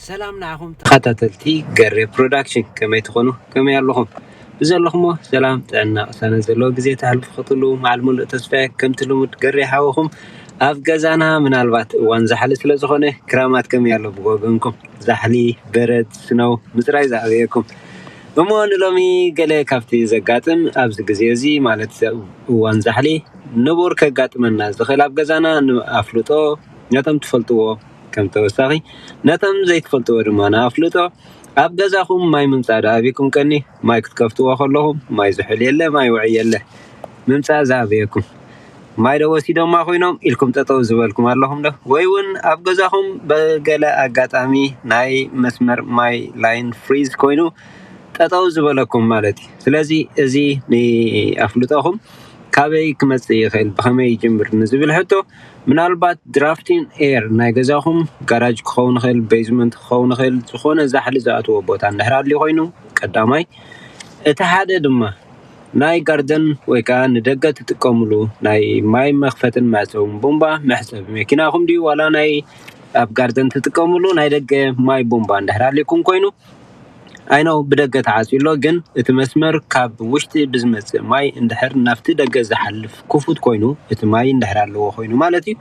ሰላም ንዓኹም ተኸታተልቲ ገሬ ፕሮዳክሽን፣ ከመይ ትኾኑ? ከመይ ኣለኹም? ብዘለኹሞ ሰላም ጥዕና ቅሳነት ዘለዎ ግዜ ተሕልፉ ክትሉ መዓል ሙሉእ ተስፋ እየ። ከምቲ ልሙድ ገሬ ሓወኹም ኣብ ገዛና፣ ምናልባት እዋን ዛሕሊ ስለ ዝኾነ፣ ክራማት ከመይ ኣሎ ብጎገንኩም? ዛሕሊ፣ በረድ፣ ስነው ምፅራይ ዝኣበየኩም። እሞ ንሎሚ ገለ ካብቲ ዘጋጥም ኣብዚ ግዜ እዚ፣ ማለት እዋን ዛሕሊ ንቡር ከጋጥመና ዝኽእል ኣብ ገዛና ንኣፍልጦ ነቶም ትፈልጥዎ ከም ተወሳኺ፣ ነቶም ዘይትፈልጥዎ ድማ ንኣፍልጦ። ኣብ ገዛኹም ማይ ምምጻእ ዶ ኣቢኩም ቀኒ? ማይ ክትከፍትዎ ከለኹም ማይ ዝሑል የለ፣ ማይ ውዑይ የለ። ምምጻእ ዝኣበየኩም። ማይ ዶ ወሲዶማ ኮይኖም ኢልኩም ጠጠው ዝበልኩም ኣለኹም ዶ? ወይ እውን ኣብ ገዛኹም በገለ ኣጋጣሚ ናይ መስመር ማይ ላይን ፍሪዝ ኮይኑ ጠጠው ዝበለኩም ማለት እዩ። ስለዚ እዚ ንኣፍልጦኹም ካበይ ክመጽእ ይኽእል፣ ብኸመይ ይጅምር ንዝብል ሕቶ፣ ምናልባት ድራፍቲን ኤር ናይ ገዛኹም ጋራጅ ክኸውን ይኽእል፣ ቤዝመንት ክኸውን ይኽእል፣ ዝኾነ ዛሕሊ ዝኣትዎ ቦታ እንድሕር ኣልዩ ኮይኑ ቀዳማይ። እቲ ሓደ ድማ ናይ ጋርደን ወይ ከዓ ንደገ ትጥቀምሉ ናይ ማይ መኽፈትን መዕጸውን ቡምባ፣ መሕጸቢ መኪናኹም ድዩ ዋላ ናይ ኣብ ጋርደን ትጥቀምሉ ናይ ደገ ማይ ቡምባ እንድሕር ኣልዩኩም ኮይኑ፣ ኣይነው ብደገ ተዓጽዩ ኣሎ፣ ግን እቲ መስመር ካብ ውሽጢ ብዝመጽእ ማይ እንድሕር ናብቲ ደገ ዝሓልፍ ክፉት ኮይኑ፣ እቲ ማይ እንድሕር ኣለዎ ኮይኑ ማለት እዩ፣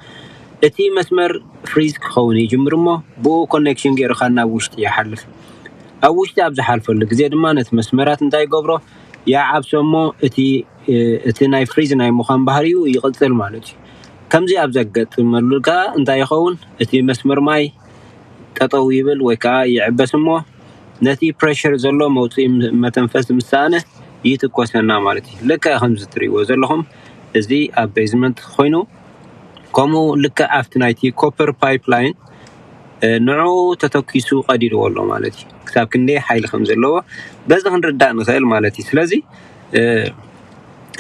እቲ መስመር ፍሪዝ ክኸውን ይጅምር እሞ ብኡ ኮኔክሽን ገይሩ ካብ ናብ ውሽጢ ይሓልፍ። ኣብ ውሽጢ ኣብ ዝሓልፈሉ ግዜ ድማ ነቲ መስመራት እንታይ ይገብሮ? ይዓብሶ እሞ እቲ እቲ ናይ ፍሪዝ ናይ ምዃን ባህሪኡ ይቕጽል ማለት እዩ። ከምዚ ኣብ ዘጋጥመሉ ከኣ እንታይ ይኸውን? እቲ መስመር ማይ ጠጠው ይብል ወይ ከኣ ይዕበስ እሞ ነቲ ፕሬሸር ዘሎ መውፅኢ መተንፈስ ምስ ሰኣነ ይትኮሰና ማለት እዩ። ልክዕ ከምዚ ትርእይዎ ዘለኹም እዚ ኣብ ቤዝመንት ኮይኑ ከምኡ ልክዕ ኣብቲ ናይቲ ኮፐር ፓይፕ ላይን ንዑ ተተኪሱ ቀዲድዎ ኣሎ ማለት እዩ። ክሳብ ክንደይ ሓይሊ ከም ዘለዎ በዚ ክንርዳእ ንኽእል ማለት እዩ። ስለዚ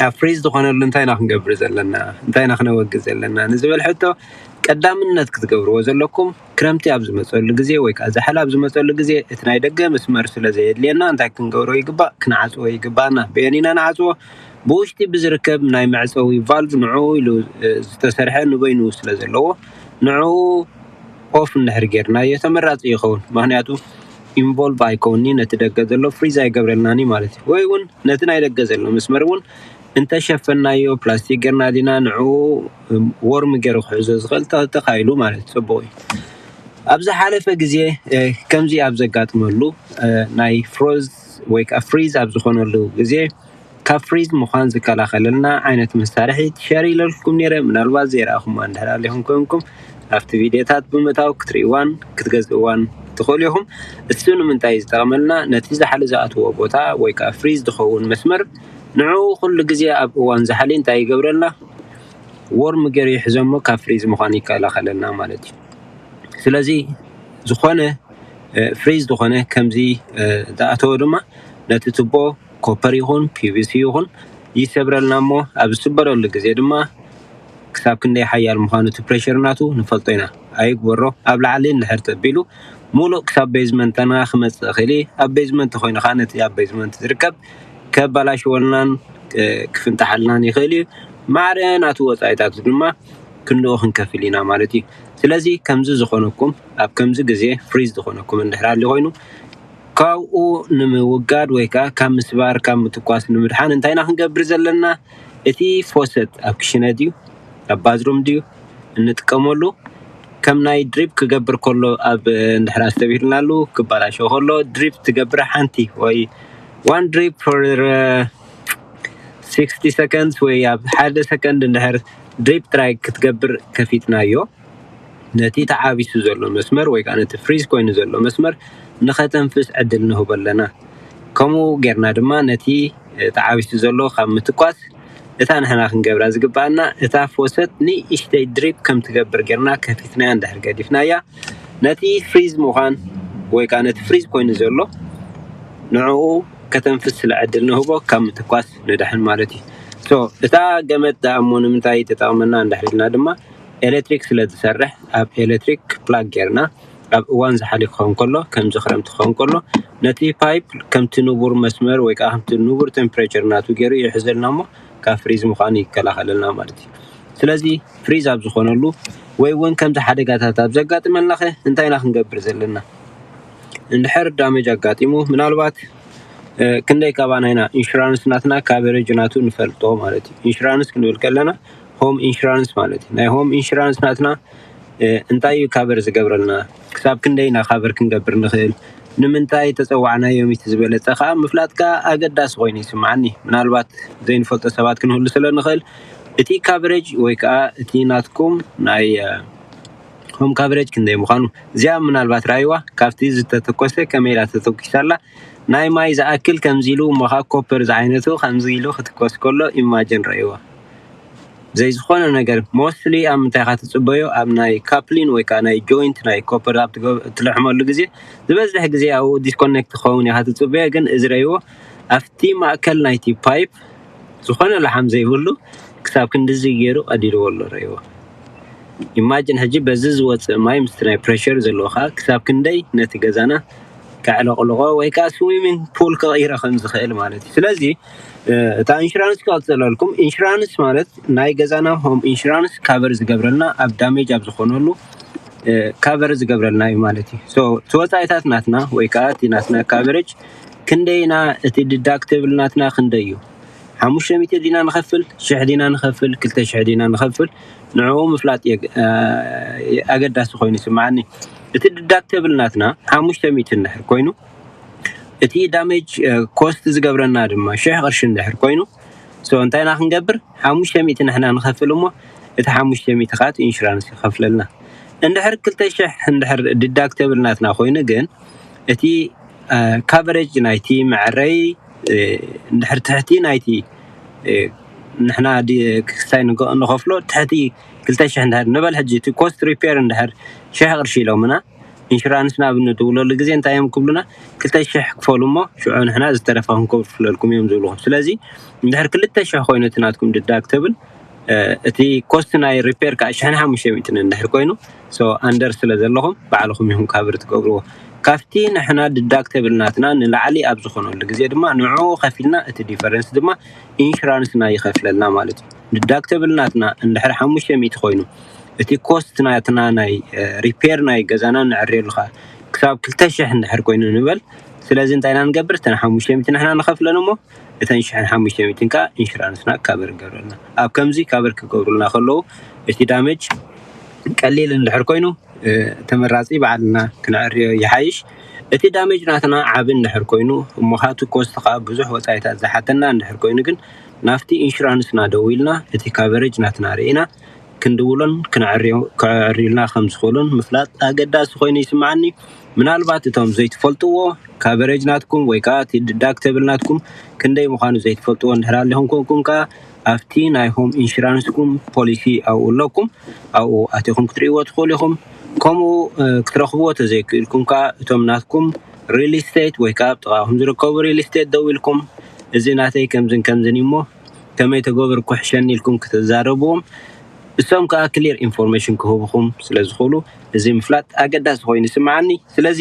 ኣብ ፍሪዝ ዝኾነሉ እንታይ ኢና ክንገብር ዘለና? እንታይ ኢና ክነወግድ ዘለና ንዝብል ሕቶ ቀዳምነት ክትገብርዎ ዘለኩም ክረምቲ ኣብ ዝመፀሉ ግዜ ወይ ከዓ ዛሕሊ ኣብ ዝመፀሉ ግዜ እቲ ናይ ደገ መስመር ስለ ዘየድልየና እንታይ ክንገብሮ ይግባእ? ክንዓፅዎ ይግባኣና። በየን ኢና ንዓፅዎ? ብውሽጢ ብዝርከብ ናይ መዕፀዊ ቫልቭ ንዑ ኢሉ ዝተሰርሐ ንበይኑ ስለ ዘለዎ ንዑ ኦፍ እንድሕር ጌርናዮ ተመራፂ ይኸውን። ምክንያቱ ኢንቮልቭ ኣይከውኒ ነቲ ደገ ዘሎ ፍሪዝ ኣይገብረልናኒ ማለት እዩ። ወይ እውን ነቲ ናይ ደገ ዘሎ መስመር እውን እንተሸፈናዮ ፕላስቲክ ጌርና ዲና ንዑ ወርም ገይሩ ክሕዞ ዝኽእል ተኻኢሉ ማለት እዩ። ፅቡቕ እዩ። ኣብ ዝሓለፈ ግዜ ከምዚ ኣብ ዘጋጥመሉ ናይ ፍሮዝ ወይ ከዓ ፍሪዝ ኣብ ዝኾነሉ ግዜ ካብ ፍሪዝ ምዃን ዝከላኸለልና ዓይነት መሳርሒ ሸር ኢለልኩም ነይረ። ምናልባት ዘይረኣኹማ እንድሕር ኣሊኹም ኮንኩም ኣብቲ ቪድዮታት ብምእታው ክትርእይዋን ክትገዝእዋን ትኽእሉ ኢኹም። እሱ ንምንታይ ዝጠቕመልና? ነቲ ዛሕሊ ዝኣትዎ ቦታ ወይ ከዓ ፍሪዝ ዝኸውን መስመር ንዕኡ ኩሉ ግዜ ኣብ እዋን ዛሕሊ እንታይ ይገብረልና? ወርም ገይሩ ይሕዞ እሞ ካብ ፍሪዝ ምዃን ይከላኸለልና ማለት እዩ። ስለዚ ዝኾነ ፍሪዝ ዝኾነ ከምዚ ዝኣተወ ድማ ነቲ ቱቦ ኮፐር ይኹን ፒቪሲ ይኹን ይሰብረልና እሞ ኣብ ዝስበረሉ ግዜ ድማ ክሳብ ክንደይ ሓያል ምዃኑ እቲ ፕሬሸር ናቱ ንፈልጦ ኢና። ኣይግበሮ ኣብ ላዕሊ እንድሕር ተቢሉ ሙሉእ ክሳብ ቤዝመንትና ክመፅእ ይኽእል እዩ። ኣብ ቤዝመንት ኮይኑ ከዓ ነቲ ኣብ ቤዝመንት ዝርከብ ከበላሽወልናን ክፍንጣሓልናን ይኽእል እዩ። ማዕረ ናቱ ወፃኢታቱ ድማ ክንድኡ ክንከፍል ኢና ማለት እዩ። ስለዚ ከምዚ ዝኾነኩም ኣብ ከምዚ ግዜ ፍሪዝ ዝኾነኩም እንድሕር ኣሊ ኮይኑ ካብኡ ንምውጋድ ወይ ከዓ ካብ ምስባር ካብ ምትኳስ ንምድሓን እንታይ ኢና ክንገብር ዘለና? እቲ ፎሰት ኣብ ክሽነ ድዩ ኣብ ባዝሩም ድዩ እንጥቀመሉ ከም ናይ ድሪፕ ክገብር ከሎ ኣብ እንድሕር ኣስተብሂልናሉ ክበላሾ ከሎ ድሪፕ ትገብር ሓንቲ ወይ one drip for sixty seconds ወይ ኣብ ሓደ ሰከንድ እንድሕር ድሪፕ ጥራይ ክትገብር ከፊትናዮ ነቲ ተዓቢሱ ዘሎ መስመር ወይ ከዓ ነቲ ፍሪዝ ኮይኑ ዘሎ መስመር ንኸተንፍስ ዕድል ንህቦ ኣለና። ከምኡ ጌርና ድማ ነቲ ተዓቢሱ ዘሎ ካብ ምትኳስ እታ ንሕና ክንገብራ ዝግባኣና እታ ፎሰት ንእሽተይ ድሪፕ ከም ትገብር ጌርና ከፊትናያ እንድሕር ገዲፍናያ ነቲ ፍሪዝ ምዃን ወይ ከዓ ነቲ ፍሪዝ ኮይኑ ዘሎ ንዕኡ ከተንፍስ ስለ ዕድል ንህቦ ካብ ምትኳስ ንድሕን ማለት እዩ። ሶ እታ ገመድ ደኣ እሞ ንምንታይ ትጠቕመና እንድሕር ኢልና ድማ ኤሌክትሪክ ስለ ዝሰርሕ ኣብ ኤሌክትሪክ ፕላግ ጌርና ኣብ እዋን ዝሓሊ ክኸውን ከሎ ከምዚ ክረምቲ ክኸውን ከሎ ነቲ ፓይፕ ከምቲ ንቡር መስመር ወይ ከዓ ከምቲ ንቡር ቴምፕሬቸር ናቱ ገይሩ ይሕዘልና እሞ ካብ ፍሪዝ ምዃኑ ይከላኸለልና ማለት እዩ። ስለዚ ፍሪዝ ኣብ ዝኾነሉ ወይ እውን ከምዚ ሓደጋታት ኣብ ዘጋጥመልና ኸ እንታይ ኢና ክንገብር ዘለና? እንድሕር ዳሜጅ ኣጋጢሙ ምናልባት ክንደይ ካባና ኢና ኢንሹራንስ ናትና ካቨሬጅ ናቱ ንፈልጦ ማለት እዩ። ኢንሹራንስ ክንብል ከለና ሆም ኢንሹራንስ ማለት እዩ። ናይ ሆም ኢንሹራንስ ናትና እንታይ እዩ ካቨር ዝገብረልና፣ ክሳብ ክንደይ ኢና ካቨር ክንገብር ንኽእል፣ ንምንታይ ተፀዋዕናዮም እቲ ዝበለፀ ከዓ ምፍላጥ ከዓ ኣገዳሲ ኮይኑ ይስምዓኒ። ምናልባት ዘይንፈልጦ ሰባት ክንህሉ ስለ ንኽእል እቲ ካቨሬጅ ወይ ከዓ እቲ ናትኩም ናይ ሆም ካቨሬጅ ክንደይ ምዃኑ እዚኣ ምናልባት ራይዋ ካብቲ ዝተተኮሰ ከመይ ኢላ ተተኩሳላ ናይ ማይ ዝኣክል ከምዚ ኢሉ እሞ ከዓ ኮፐር ዝዓይነቱ ከምዚ ኢሉ ክትኮስ ከሎ ኢማጅን ረእይዋ። ዘይዝኾነ ነገር ሞስትሊ ኣብ ምንታይ ኢኻ ትፅበዮ? ኣብ ናይ ካፕሊን ወይ ከዓ ናይ ጆይንት ናይ ኮፐር ኣብ ትለሕመሉ ግዜ ዝበዝሕ ግዜ ኣብኡ ዲስኮኔክት ክኸውን ኢኻ ትፅበዮ። ግን እዚ ረእይዎ ኣብቲ ማእከል ናይቲ ፓይፕ ዝኾነ ላሓም ዘይብሉ ክሳብ ክንድዚ ገይሩ ቀዲድዎ ኣሎ ረእይዎ። ኢማጅን ሕጂ በዚ ዝወፅእ ማይ ምስቲ ናይ ፕሬሸር ዘለዎ ከዓ ክሳብ ክንደይ ነቲ ገዛና ከዕለቕልቆ ወይ ከዓ ስዊሚንግ ፑል ክቕይሮ ከም ዝኽእል ማለት እዩ። ስለዚ እታ ኢንሹራንስ ክቐፅለልኩም። ኢንሹራንስ ማለት ናይ ገዛና ሆም ኢንሹራንስ ካቨር ዝገብረልና ኣብ ዳሜጅ ኣብ ዝኾነሉ ካቨር ዝገብረልና እዩ ማለት እዩ። እቲ ወፃኢታት ናትና ወይ ከዓ እቲ ናትና ካቨሬጅ ክንደይና፣ እቲ ዲዳክተብል ናትና ክንደይ እዩ? ሓሙሽተ ሚእቲ ዲና ንኸፍል፣ ሽሕ ዲና ንኸፍል፣ ክልተ ሽሕ ዲና ንኸፍል፣ ንዕኡ ምፍላጥ ኣገዳሲ ኮይኑ ይስምዓኒ። እቲ ዲዳክተብል ናትና ሓሙሽተ ሚእቲ እንድሕር ኮይኑ፣ እቲ ዳሜጅ ኮስት ዝገብረና ድማ ሽሕ ቅርሺ እንድሕር ኮይኑ፣ ሶ እንታይ ኢና ክንገብር? ሓሙሽተ ሚእቲ ንሕና ንኸፍል እሞ እቲ ሓሙሽተ ሚእቲ ከዓ እቲ ኢንሹራንስ ይኸፍለልና። እንድሕር ክልተ ሽሕ እንድሕር ዲዳክተብል ናትና ኮይኑ ግን እቲ ካቨሬጅ ናይቲ መዐረይ እንድሕር ትሕቲ ናይቲ ንሕና ክስታይ ንኸፍሎ ትሕቲ ክልተ ሽሕ እንድሕር ንበል ሕጂ እቲ ኮስት ሪፔር እንድሕር ሽሕ ቅርሺ ኢሎምና ኢንሹራንስ ንኣብነት ዝብለሉ ግዜ እንታይ እዮም ክብሉና? ክልተ ሽሕ ክፈሉ እሞ ሽዑ ንሕና ዝተረፈ ክንከፍለልኩም እዮም ዝብልኹም። ስለዚ እንድሕር ክልተ ሽሕ ኮይኑ እቲ ናትኩም ዲዳክተብል እቲ ኮስት ናይ ሪፔር ከዓ ሽሕን ሓሙሽተ ሚእትን እንድሕር ኮይኑ ኣንደር ስለ ዘለኹም ባዕልኹም ኢኹም ካቨር ትገብርዎ። ካብቲ ንሕና ዲዳክተብል ናትና ንላዕሊ ኣብ ዝኾነሉ ግዜ ድማ ንዕኡ ከፊልና እቲ ዲፈረንስ ድማ ኢንሹራንስና ይኸፍለልና ማለት እዩ። ዲዳክተብል ናትና እንድሕር ሓሙሽተ ሚእቲ ኮይኑ እቲ ኮስት ናትና ናይ ሪፔር ናይ ገዛና ንዕርየሉ ከዓ ክሳብ ክልተ ሽሕ እንድሕር ኮይኑ ንበል። ስለዚ እንታይ ኢና ንገብር? እተን ሓሙሽተ ሚእቲ ንሕና ንኸፍለን እሞ እተን ሽሕን ሓሙሽተ ሚእትን ከዓ ኢንሹራንስና ካቨር ይገብረልና። ኣብ ከምዚ ካቨር ክገብሩልና ከለዉ እቲ ዳሜጅ ቀሊል እንድሕር ኮይኑ ተመራፂ ባዕልና ክንዕርዮ ይሓይሽ። እቲ ዳሜጅ ናትና ዓቢ እንድሕር ኮይኑ እሞ ከዓ እቲ ኮስት ከዓ ብዙሕ ወፃኢታት ዝሓተና እንድሕር ኮይኑ ግን ናብቲ ኢንሹራንስና ደዊልና እቲ ካቨሬጅ ናትና ርኢና ክንድውሎን ክነዕርዮ ከዕርዩልና ከም ዝኽእሉን ምፍላጥ ኣገዳሲ ኮይኑ ይስምዓኒ። ምናልባት እቶም ዘይትፈልጥዎ ካቨሬጅ ናትኩም ወይ ከዓ እቲ ዲዳክተብል ናትኩም ክንደይ ምዃኑ ዘይትፈልጥዎ እንድሕር ኣሊኹም ኮንኩም ከዓ ኣብቲ ናይ ሆም ኢንሹራንስኩም ፖሊሲ ኣብኡ ኣለኩም ኣብኡ ኣቲኹም ክትርእይዎ ትኽእሉ ኢኹም። ከምኡ ክትረኽብዎ ተዘይክእልኩም ከዓ እቶም ናትኩም ሪል ስቴት ወይ ከዓ ኣብ ጥቓኹም ዝርከቡ ሪል ስቴት ደው ኢልኩም እዚ ናተይ ከምዝን ከምዝን እሞ ከመይ ተገብር ኩሕሸኒ ኢልኩም ክትዛረብዎም እሶም ከዓ ክሊር ኢንፎርሜሽን ክህብኹም ስለ ዝኽእሉ እዚ ምፍላጥ ኣገዳሲ ኮይኑ ይስምዓኒ። ስለዚ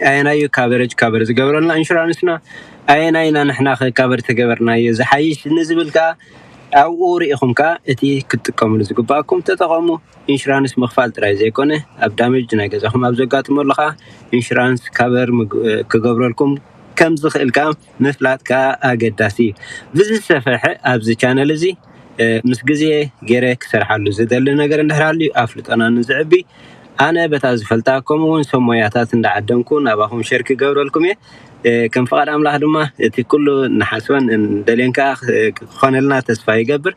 ኣየናዩ ካቨሬጅ ካቨር ዝገብረልና ኢንሹራንስና ኣየናይና ንሕና ከካቨር ተገበርናዮ ዝሓይሽ ንዝብል ከዓ ኣብኡ ርኢኹም ከዓ እቲ ክትጥቀምሉ ዝግባኣኩም ተጠቐሙ። ኢንሹራንስ ምኽፋል ጥራይ ዘይኮነ ኣብ ዳሜጅ ናይ ገዛኹም ኣብ ዘጋጥመሉ ከዓ ኢንሹራንስ ካቨር ክገብረልኩም ከም ዝኽእል ከዓ ምፍላጥ ከዓ ኣገዳሲ እዩ። ብዝሰፈሐ ኣብዚ ቻነል እዚ ምስ ግዜ ገይረ ክሰርሓሉ ዝደሊ ነገር እንድሕር ኣልዩ ኣፍልጦና ንዝዕቢ ኣነ በታ ዝፈልጣ ከምኡ እውን ሰብ ሞያታት እንዳዓደምኩ ናባኹም ሸር ክገብረልኩም እየ። ከም ፍቓድ ኣምላኽ ድማ እቲ ኩሉ ንሓስበን እንደልየን ከዓ ክኾነልና ተስፋ ይገብር።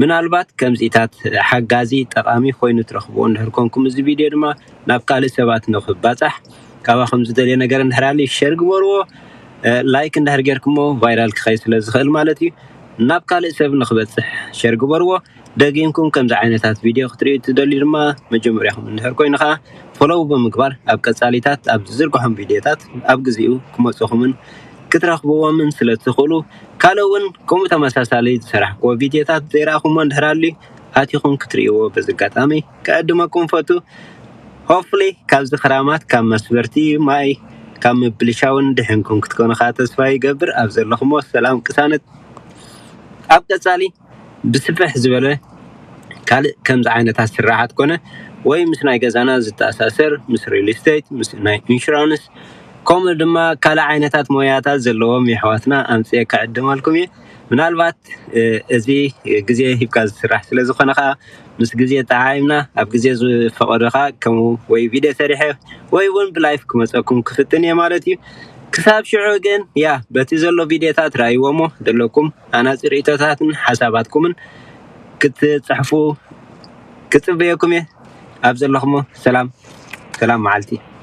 ምናልባት ከምዚታት ሓጋዚ ጠቓሚ ኮይኑ ትረኽብዎ እንድሕር ኮንኩም እዚ ቪድዮ ድማ ናብ ካልእ ሰባት ንኽባፃሕ ካባኹም ዝደልየ ነገር እንድሕር ኣልዩ ሸር ግበርዎ። ላይክ እንድሕር ጌርኩሞ ቫይራል ክኸይ ስለ ዝኽእል ማለት እዩ። ናብ ካልእ ሰብ ንኽበፅሕ ሸር ግበርዎ። ደጊምኩም ከምዚ ዓይነታት ቪድዮ ክትርእዩ ትደልዩ ድማ መጀመርያኹም እንድሕር ኮይኑ ከዓ ፎሎው ብምግባር ኣብ ቀፃሊታት ኣብ ዝዝርግሖም ቪድዮታት ኣብ ግዜኡ ክመፁኹምን ክትረኽብዎምን ስለ ትኽእሉ ካልእ እውን ከምኡ ተመሳሳሊ ዝሰራሕክዎ ቪድዮታት ዘይረኣኹሞ እንድሕር ኣልዩ ኣቲኹም ክትርእይዎ በዚ ኣጋጣሚ ክዕድመኩም ፈቱ። ሆፍሊ ካብዚ ክራማት ካብ መስበርቲ ማይ ካብ ምብልሻውን ድሕንኩም ክትኮኑ ከዓ ተስፋ ይገብር። ኣብ ዘለኹሞ ሰላም ቅሳነት ኣብ ቀፃሊ ብስፍሕ ዝበለ ካልእ ከምዚ ዓይነታት ስራሓት ኮነ ወይ ምስ ናይ ገዛና ዝተኣሳሰር ምስ ሪል ስቴት ምስ ናይ ኢንሹራንስ ከምኡ ድማ ካልእ ዓይነታት ሞያታት ዘለዎም የሕዋትና ኣምፅኤ ክዕድመልኩም እየ። ምናልባት እዚ ግዜ ሂብካ ዝስራሕ ስለ ዝኾነ ከዓ ምስ ግዜ ጠዓይምና ኣብ ግዜ ዝፈቐዶ ከዓ ከምኡ ወይ ቪድዮ ሰሪሐ ወይ እውን ብላይፍ ክመፀኩም ክፍትን እየ ማለት እዩ። ክሳብ ሽዑ ግን ያ በቲ ዘሎ ቪድዮታት ረኣይዎ እሞ ዘለኩም ኣናፂ ርእቶታትን ሓሳባትኩምን ክትፅሕፉ ክፅበየኩም እየ። ኣብ ዘለኹሞ ሰላም ሰላም መዓልቲ።